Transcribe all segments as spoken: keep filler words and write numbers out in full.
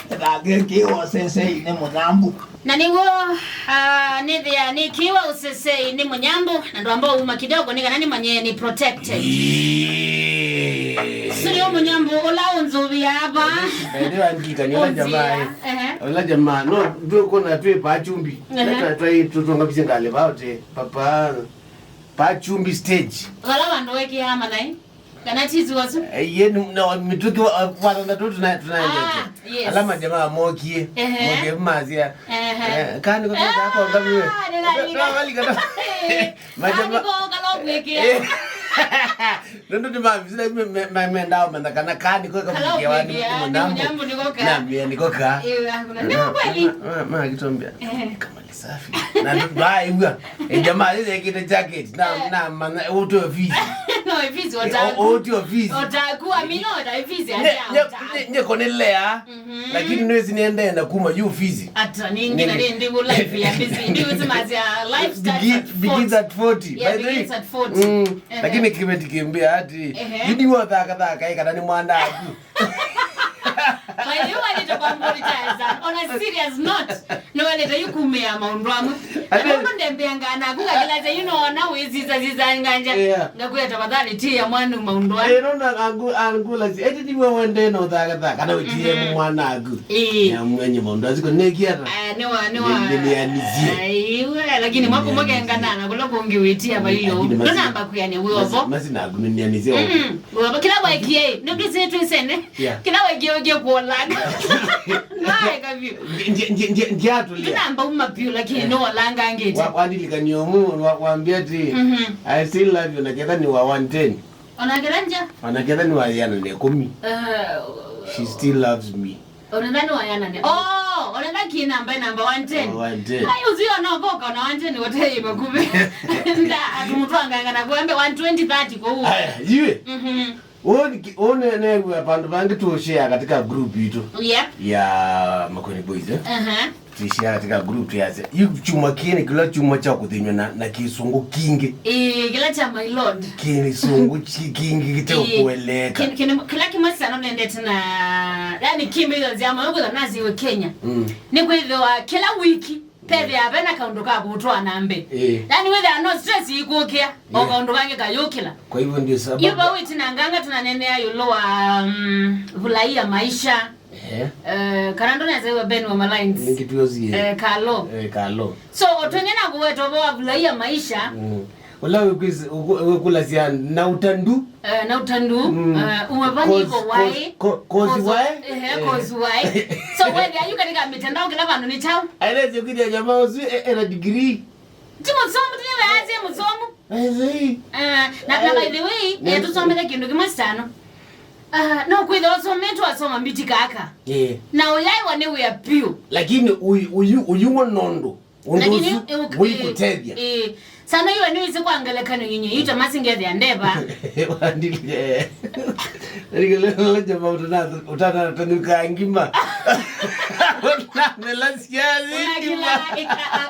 Thangĩkĩwa ũsesei nĩ mũnyambu. Na nĩw'o, ah, nĩthĩa nĩkĩwa ũsesei nĩ mũnyambu, na ndwamba uma kidogo nĩ kana nĩmanye nĩ protected. Sũlio mũnyambu ũla ũnzũvĩa ava. Ndĩwandikani ũla jamaa. Ehe. Ũla jamaa no ndwĩkona twĩ paa chumbi. Ehe. Na twa- twai tũtũngavĩsye ngalĩ vaote papa paa chumbi stage. Vala vandũ wekĩaa mathai. Kana tizi wasu? Eh, ye ni- no mituki wa- wa thanthatũ tuna- tunaendete. Ah, yes. Ala majamaa mokie. Ehe. Mokie masia. Ehe. Eh, kani kwa kwa kwa kwa kwa. Ah, nĩnalika. Kwa kwa kwa. Majamaa. Kani kwa kwa kwa. Ndio ndio mami sina mendao menda kana kani kwa kwa. Kala kwa kwa ni mnyambu niko ka. Na mimi niko ka. Eh, hakuna. Ndio kweli. Ma- ma- ma kitombia. Eh. Kama ni safi. Na ndwaigua. E jamaa ile kile jacket na na mana uto ofisi. No ofisi otaku. Uto ofisi. Otaku amino ota ofisi ya. Nye nye nye konelea. Lakini nwezi niende na kuma yu ofisi. Ata ningi na ndi go life ya busy. Ndi uzi mazi ya lifestyle. Begins at forty. By the way. Begins at forty. Mm. Lakini kibeti kimbia ati. Yidi wa thaka thaka ikana ni mwana aku. By the way, walĩte kwa Mbũri Tyres. On a serious note, nĩwalĩte yu kumĩa maũndũ amwe. Na nũndũ ndembeangaa naku ngakĩlasya yu noona wĩsisasisa nganja. Yeah. Ngakwĩa tafadhali tia mwana maũndũ amwe. Eh, nona angu angula si eti niwe wende no thaka thaka kana witie mwana aku. Eh. Ya mwenye maũndũ asiko nekiata. Ah, nĩwa nĩwa. Nĩanisie. Aiwe, lakini mwakumũkengana na kũla kũngĩ wĩtia vailo. Ndonamba kwĩania wĩ ovo. Masi naku nĩanisie. Mm. Wĩ ovo kĩla waekie. Nũndũ sĩ twĩsene. Yeah. Kĩla waekie ũkie kuolanga. Naeka vyũ. Ndiatulia. Ndinamba uma vyũ lakini nĩwolanga ngĩti. Wandilikania ũmwe wambia ati I still love you na ketha ni wa one ten. Ona ketha nja. Ona ketha ni wa yana na ikũmi. She still loves me. Onethani wayanane. Oh, onethani ki namba namba one ten. Oh, one ten. Ai uzio no boka na one ten wote imakume. Nda atumutwanganga na kuambe one twenty thirty kwa huo. Aya, iwe. Mhm. One one ne kwa pandu bangi tu share katika group itu. Yep. Ya Makoni Boys eh. Aha. Tu share katika group ya se. Yu chuma kile kila chuma cha kuthinywa na, na kisungu kingi. Eh, kila cha my lord. Kisungu kingi kiteo kueleka. Kila kimasi anonendete na yani kimbe Nzama ũkwĩthwa naziwe Kenya. Mm. Nĩkwĩthĩwa kĩla wiki pethĩa ve na kaũndũ ka kũtwaa na mbee. Eh. Yani wĩthĩa no stress ikũkĩa o kaũndũ kangĩ kayũkĩla. Kwa hivyo ndio sababu. Yu vau itinanganga tunanenea yũlũ wa mm, furahia maisha. Eh. Eh, kana ndũnezaiwa Ben wa Malines. Ningituozie. Eh, kalo. Eh, kalo. So otwene na kuweta ũvoo wa furahia maisha. Mm. Ula wĩkulasya na ũtandu. Eh, na ũtandu. Mm. Eh, umefanya hivyo why? Cause why? Eh, cause why? So whether you katika mitandao kila vandu ni chao. Aeleze kuja jamaa usu ena degree. Ti mũsomu, ti wewe aje mũsomu. Aeleze. Eh, na na by the way, eh tusomele kindu kimwe sitano. Ah, no kwitha usometwe asoma mbiti kaka. Eh. Na uyaiwa ni wia piu. Lakini uyu uyu uyu wa nondo. Ũndũ ũsu wĩkũtethya. Sana iwe nĩwĩsĩ kwa ngelekany'o nyinyi ita masingethĩa ndeva. Wandilie. Nĩkĩlelo jama utana utana tanuka ngima. Namela siazi ngima.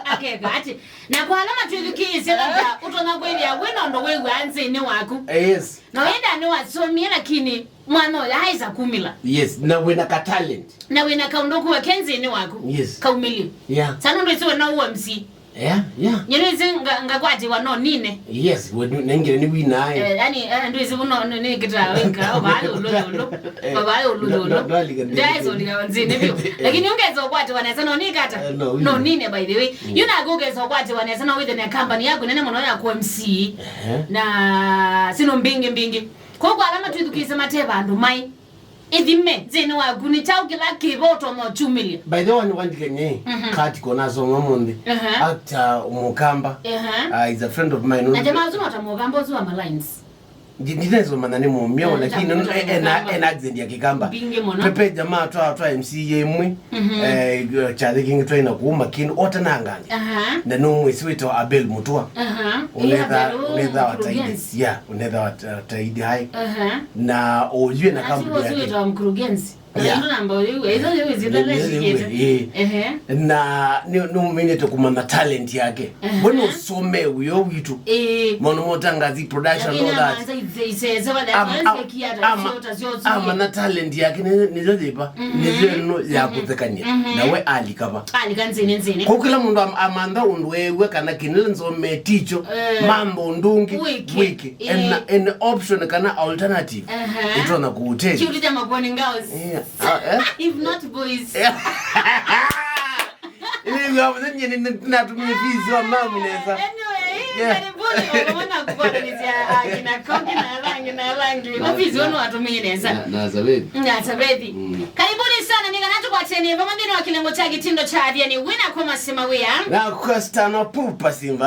Akeka ati na kwa ala matwĩthukĩĩsye labda ũtonya kwĩthĩa wĩ na ũndũ wĩw'aa nzĩnĩ waku. Yes. Na wenda nĩwasomie lakini mwana ũyũ aĩsa kumĩla. Yes, na wĩna ka talent. Na wĩna kaũndũ kuwa ke nzĩnĩ waku. Yes. Kaumĩlye. Yeah. Sana ndwĩsĩ wĩna U M C. Yeah, yeah. Nyinwĩsĩ ngakwatiwa no nine. Yes, we nengere ni winae. Eh, yani eh, ndwĩsĩ vuno nĩ kĩtaa wĩka ovayo ulululu. Ovayo ulululu. Ndaisondiga nzĩnĩ vyu. Lakini ungeza ukwatiwa nesa no nikata. No nine by the way. Yuna ungeza ukwatiwa nesa no within a company yaku nene mũno ya ku M C. Na sino mbingi mbingi. Kwoguo ala matwĩthukĩĩsye mate vandũ maĩ ĩthime nzĩnĩ waku nĩ kyaũ kĩla kĩvo ũtonya ũkyumĩlya. By the way, nĩwandĩke nyie katiko nasoma ũmũnthĩ. Actor mũkamba uh, is a friend of mine. Na jamaa ũsu nota mũkamba ũsu wa malines. Ndinaweza manya nĩ mũmeo lakini ena ena accent ya kikamba. Mbingĩ mũno. Pepe jamaa twa twa M C ĩmwe. Eh, kyathĩ kĩngĩ twaina kũu makĩndũ otananganga. Na nĩ mwĩsĩ wĩtawa Abel Mũtũa. Ũnetha ũnetha wataidi. Yeah, ũnetha wataidi hai. Na ũyue na kambuni yake. Wĩtawa mkurugenzi. Yeah. Ndio namba uyu, hizo hizo zitale zikete. Eh. Ehe. Na nĩ nĩ ũminĩte kũmanya talent yake. Ehe. Mbona usome uyo witu? Eh. Maũndũ ma ũtangazi, production, all that. Amanya talent yake nĩ nĩyo yĩva. Nĩyo ĩno ya kũthekania. Na we alika va. Alika nzini nzini. Kwa kila mũndũ am- amantha ũndũ ewe kana kĩnĩle nzome ticho, eh, mambo ũndũ ũngĩ wĩke. Wĩke. Eh. An option kana alternative. Aha. Ĩtona kũũtethya. Kiutu cha makuoni ngaos. Yeah. Ah, eh? If not boys. Yeah. Ile ndio hapo nyenye ninatumia fees wa mamu nesa. Anyway, yeah, karibuni. Unaona kukwatanisha, ah, kina Koki na Rangi na Rangi. Na- Ofisi wenu watumie nesa. Na- na Zabethi. Na Zabethi. Mm. Karibuni sana, nĩ kana tũkwatĩanĩe vamwe nthĩnĩ wa kĩlungu kya kĩtindo kya Athiani wĩna kũma sima wĩa. Na Costa no pupa simba.